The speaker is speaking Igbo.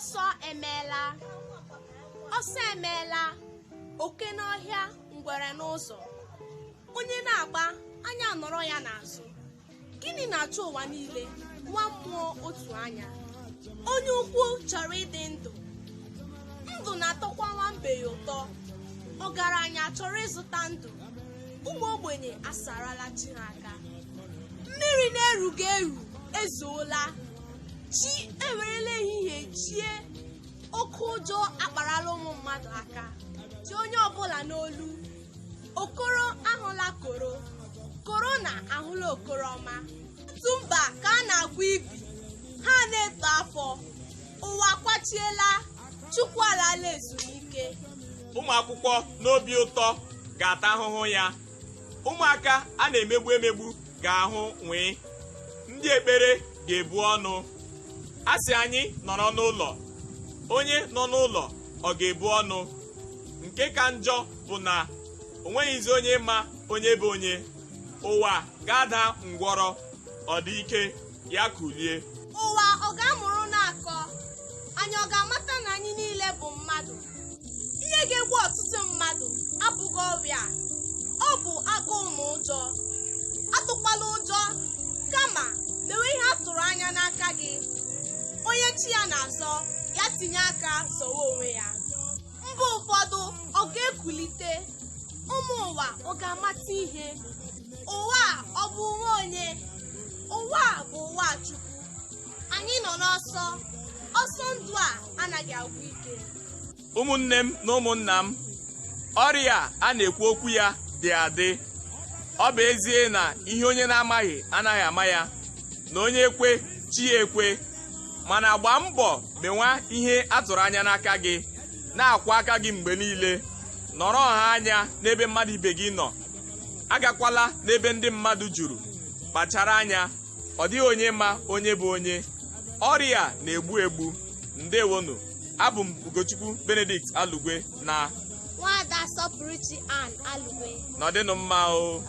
Ọsọ emeela, ọsọ emeela, oke n'ọhịa, ngwere n'ụzọ. Onye na-agba anya nọrọ ya n'azụ. Gịnị na-achọ ụwa niile? Nwa mmụọ otu anya. Onye ukwu chọrọ ịdị ndụ. Ndụ na-atọkwa nwambe ya ụtọ. Ọgaranya chọrọ ịzụta ndụ. Ụmụ ogbenye asarala chi ha aka. Mmiri na-erughị eru ezoola. Chi ewerela ehihie jie. Oke ụjọ akparala ụmụ mmadụ aka. Chi onye ọbụla n'olu. Okoro ahụla koro. Korona ahụla okoro ọma. Otu mba ka a na-agwa ibi. Ha na-eto afọ. Ụwa akwachiela. Chukwu alala ezumike. Ụmụ akwụkwọ n'obi ụtọ ga-ata ahụhụ ya. Ụmụaka a na-emegbu emegbu ga-ahụ nwee. Ndị ekpere ga-ebu ọnụ. A sị anyị nọrọ n'ụlọ. Onye nọ n'ụlọ ọ ga-ebu ọnụ? Nke ka njọ bụ na o nweghịzi onye ma onye bụ onye. Ụwa ga-ada ngwọrọ, ọ dị ike ya kulie. Ụwa ọ ga-amụrụ n'akọ? Anyị ọ ga-amata na anyị niile bụ mmadụ? Ihe ga-egbu ọtụtụ mmadụ abụghị ọrịa, ọ bụ agụụ na ụjọ. Atụkwala ụjọ, kama mewe ihe a tụrụ anya n'aka gị. Onye chi ya na-azọ, ya tinye aka zọwa onwe ya. Mba ụfọdụ ọ ga-ekulite? Ụmụ ụwa ọ ga-amata ihe? Ụwa a ọ bụ ụwa onye? Ụwa a bụ ụwa Chukwu. Anyị nọ n'ọsọ. Ọsọ ndụ a anaghị agwụ ike. Ụmụnne m na ụmụnna m, ọrịa a na-ekwu okwu ya dị adị. Ọ bụ ezie na ihe onye na-amaghị anaghị ama ya, na onye ekwe chi ya ekwe, mana gbaa mbọ menwa ihe a tụrụ anya n'aka gị, na-akwọ aka gị mgbe niile, nọrọ ọha anya n'ebe mmadụ ibe gị nọ, agakwala n'ebe ndị mmadụ juru, kpachara anya, ọ dịghị onye ma onye bụ onye. Ọrịa na-egbu egbu. Ndewonu. Abụ m Ugochukwu Benedict Alugwe na Nwaada Sọpụrụchi Ann Alugwe. Nọdịnụ mma o.